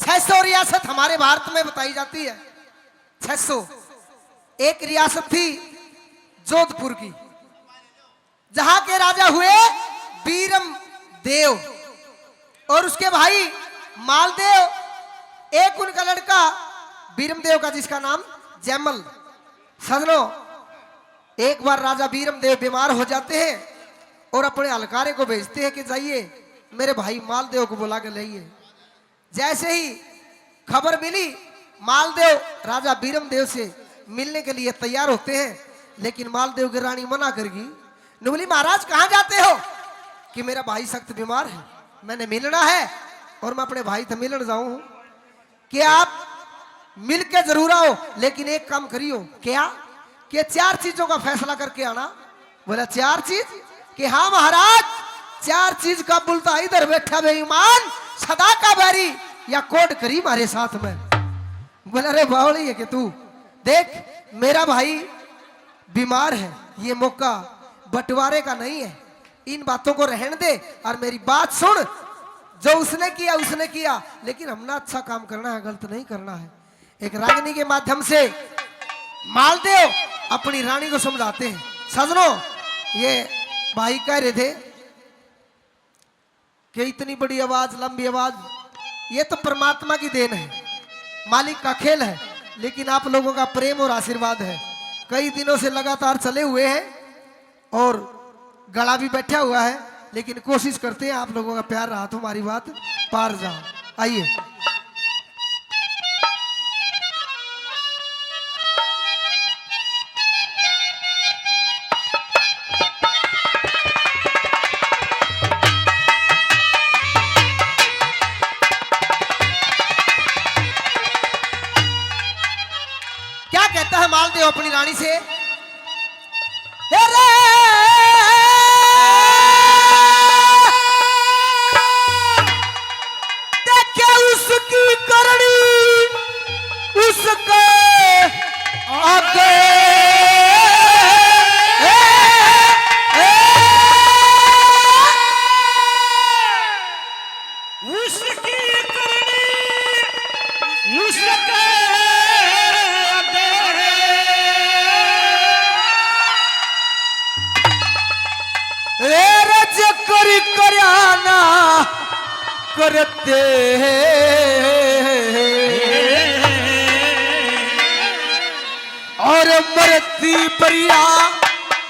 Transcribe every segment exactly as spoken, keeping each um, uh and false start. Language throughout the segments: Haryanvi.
छह सौ रियासत हमारे भारत में बताई जाती है। छह सौ। एक रियासत थी जोधपुर की, जहां के राजा हुए बीरम देव और उसके भाई मालदेव। एक उनका लड़का बीरम देव का, जिसका नाम जैमल। सजनों, एक बार राजा बीरम देव बीमार हो जाते हैं और अपने हलकारे को भेजते हैं कि जाइए, मेरे भाई मालदेव को बुला के लाइए। जैसे ही खबर मिली, मालदेव राजा बीरम देव से मिलने के लिए तैयार होते हैं, लेकिन मालदेव की रानी मना कर गई। ने बोली, महाराज, कहाँ जाते हो? कि मेरा भाई सख्त बीमार है, मैंने मिलना है और मैं अपने भाई से मिलने जाऊं हूं। कि आप मिल के जरूर आओ, लेकिन एक काम करियो। क्या? कि चार चीजों का फैसला करके आना। बोला, चार चीज? कि हाँ महाराज, चार चीज का बोलता, इधर बैठा बेईमान, सदा का बैरी, या कोड करी मारे साथ में। बोला, अरे बावली है कि तू, देख, मेरा भाई बीमार है, ये मौका बंटवारे का नहीं है, इन बातों को रहने दे और मेरी बात सुन। जो उसने किया, उसने किया, लेकिन हमने अच्छा काम करना है, गलत नहीं करना है। एक रागनी के माध्यम से मालदेव अपनी रानी को समझाते हैं। सजनों, ये भाई कह रहे थे कि इतनी बड़ी आवाज, लंबी आवाज, ये तो परमात्मा की देन है, मालिक का खेल है, लेकिन आप लोगों का प्रेम और आशीर्वाद है। कई दिनों से लगातार चले हुए हैं और गला भी बैठा हुआ है, लेकिन कोशिश करते हैं आप लोगों का प्यार रहा तो हमारी बात पार जा। आइए। क्या कहता है मालदेव अपनी रानी से? अरे देखे उसकी करनी उसके आगे। उसकी करनी उसके आगे। ए रज करी करया ना करते। और मरती बरिया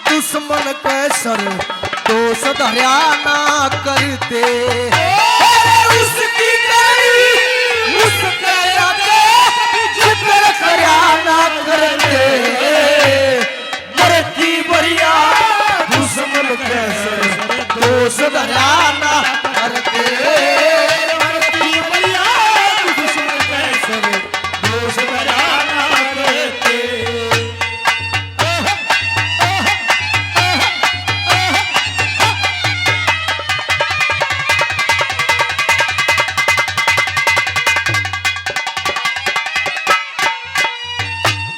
दुश्मन के सर दोष धरया ना करते। अरे उसकी करनी उसके आगे जिक्र करया ना करते। मरती बरिया दुश्मन के सर दोष धरया ना करते। मरती बरिया दुश्मन के सर दोष धरया ना करते।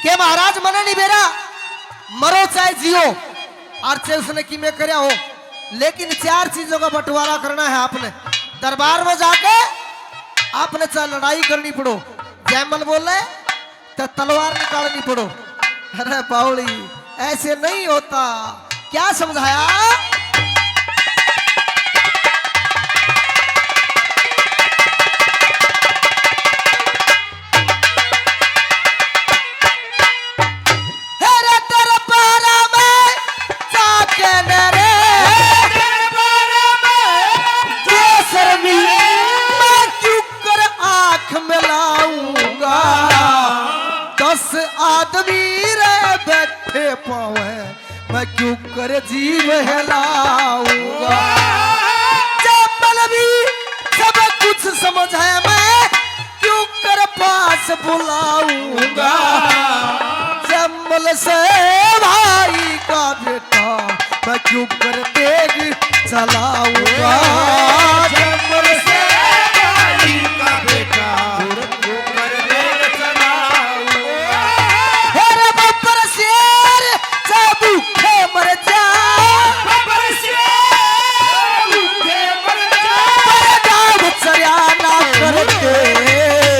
के महाराज, मने नहीं बेरा, मरो चाहे जियो, और चाहे उसने किमे करया हो, लेकिन चार चीजों का बंटवारा करना है आपने। दरबार में जाके आपने चाहे लड़ाई करनी पड़ो, जैमल बोले तो तलवार निकालनी पड़ो। अरे बावली, ऐसे नहीं होता। क्या समझाया? अरे दरबारा में जाके मेरे दरबारा में जो शर्मी मैं क्यों कर आंख मिलाऊंगा? दस आदमी रे बैठे पावे, मैं क्यों कर जीव हिलाऊंगा? जैमल भी सब कुछ समझ है, मैं क्यों कर पास बुलाऊंगा? जैमल से भाई का बेटा, मैं क्यों कर देग चलाऊंगा? जैमल से भाई का बेटा, अरे बब्बर शेर, चाहे भूखे मर जा। बब्बर शेर, भूखे मर जा। पर गाँव चरिया ना करते।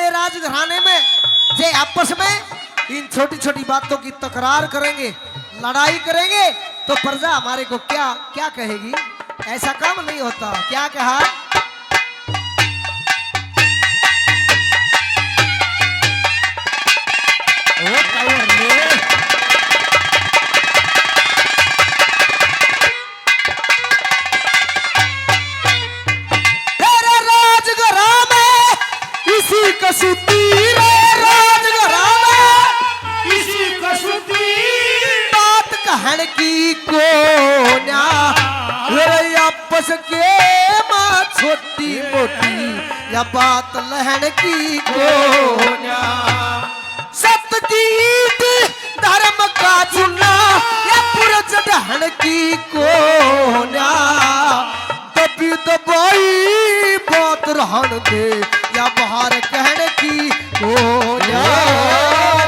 राजघराने में जे आपस में इन छोटी छोटी बातों की तकरार करेंगे, लड़ाई करेंगे, तो प्रजा हमारे को क्या क्या कहेगी? ऐसा काम नहीं होता। क्या कहा? ओ कावर रे। तेरे राजघरां में इसी कसूती रे, राजघरां में इसी कसूती। बात कहण की कोन्या, रे आपस के मां छोटी मोटी या बात लहण की कोन्या। सत की ईट धर्म का चूना, या पुरज ढहण की कोन्या। दबी दबाई बात रहण दे, या बाहर कहण की कोन्या।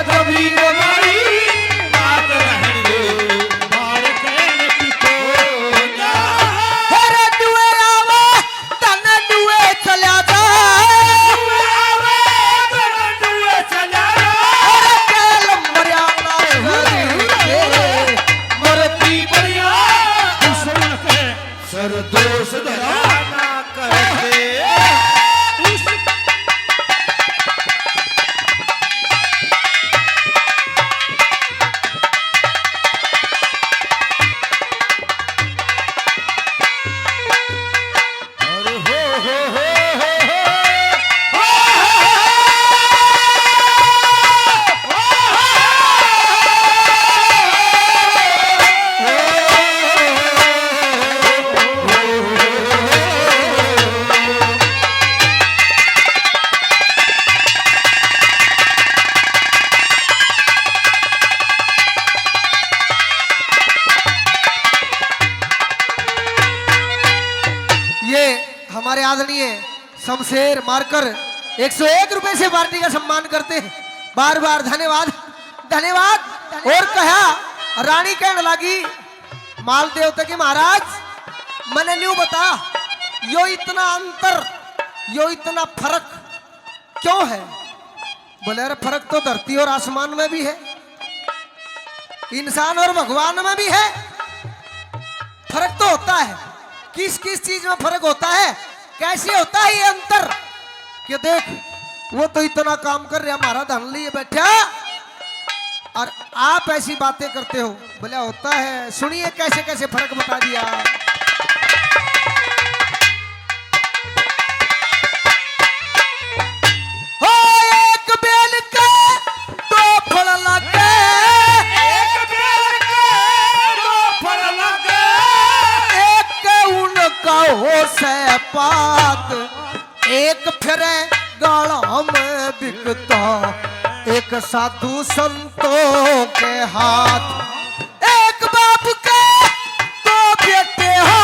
दबी दबाई बात रहण दे, बाहर कहण की कोन्या। अरे नुए आवे तन नुए चल्या जा। नुए आवे, तन नुए चल्या जा। अरे कैल मर्या ना करे, मरती बढ़िया दुश्मन के सर दोष धरा ना करते। अरे हो, हो, हो। ये हमारे आदरणीय शमशेर मारकर एक सौ एक रुपए से पार्टी का सम्मान करते हैं। बार बार धन्यवाद, धन्यवाद। और कहा, रानी कहने लगी माल देवता की, महाराज, मने न्यू बता, यो इतना अंतर, यो इतना फर्क क्यों है? बोले, अरे, फर्क तो धरती और आसमान में भी है, इंसान और भगवान में भी है। फर्क तो होता है। किस किस चीज में फर्क होता है, कैसे होता है ये अंतर? कि देख, वो तो इतना काम कर रहा, हमारा धन लिए बैठा, और आप ऐसी बातें करते हो। बोला, होता है। सुनिए, कैसे कैसे फर्क बता दिया। हो, एक बेल के दो फल लगे, एक बेल के दो फल लगे, एक उनका हो सै पात, एक फिरे गाला में बिकता, एक साधु संतों के हाथ। एक बाप के दो बेटे हो,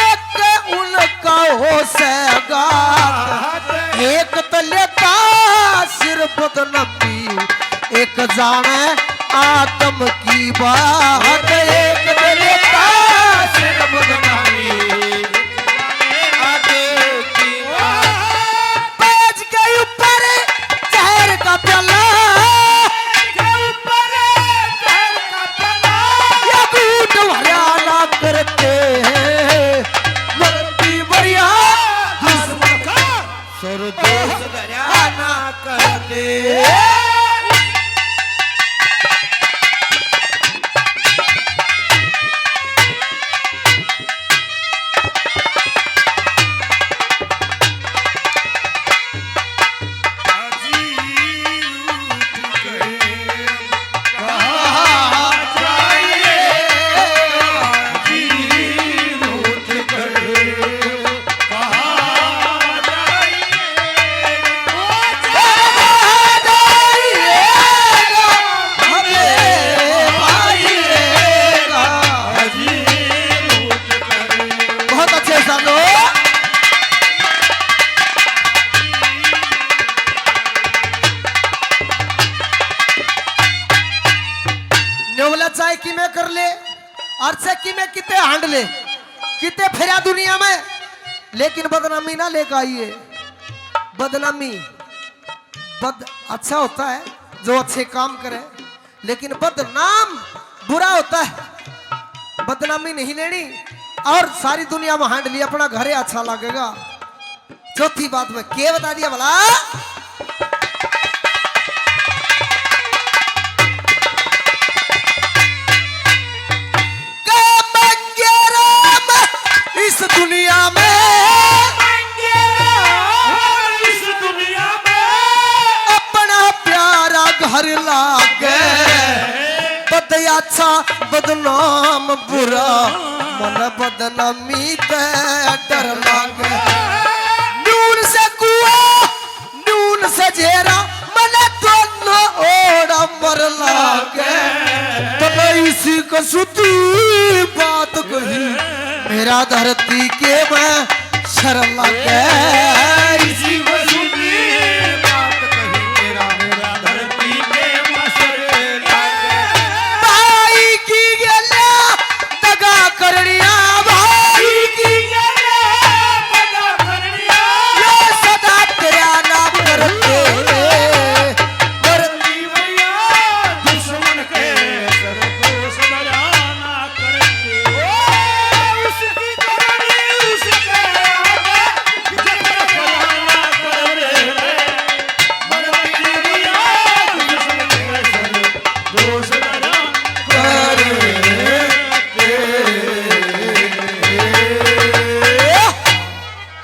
एक उनका हो सौगात। एक तो लेता सिर बदनामी, एक जाने आदम की बात। एक तो लेता सिर बदनामी, आदम की बात। पेज के ऊपर जहर का प्याला, के ऊपर जहर का प्याला। या घूट भरिया ना करते हैं, मरती बढ़िया दुश्मन का सर दोष धरा ना करते। बहुत अच्छे सालो। न्योला चाहे किमे कर ले, और चाहे किमे किते हांड ले, किते फेरा दुनिया में, लेकिन बदनामी ना लेकर आइए। बदनामी बद अच्छा होता है जो अच्छे काम करे, लेकिन बदनाम बुरा होता है। बदनामी नहीं लेनी और सारी दुनिया में हांड ली, अपना घर ही अच्छा लगेगा। चौथी बात में के बता दिया भला? के मंगे राम इस दुनिया में, मंगे राम इस दुनिया में, अपना प्यारा घर लागे। बद अच्छा बदनाम बुरा, मन बदनामी ते डर लागे। नून से कुआ, नून से झेरा, मने दोनों ओड़ा मर लागे। तो मैं इसी को सुती बात कही, मेरा धरती के मैं शर लागे।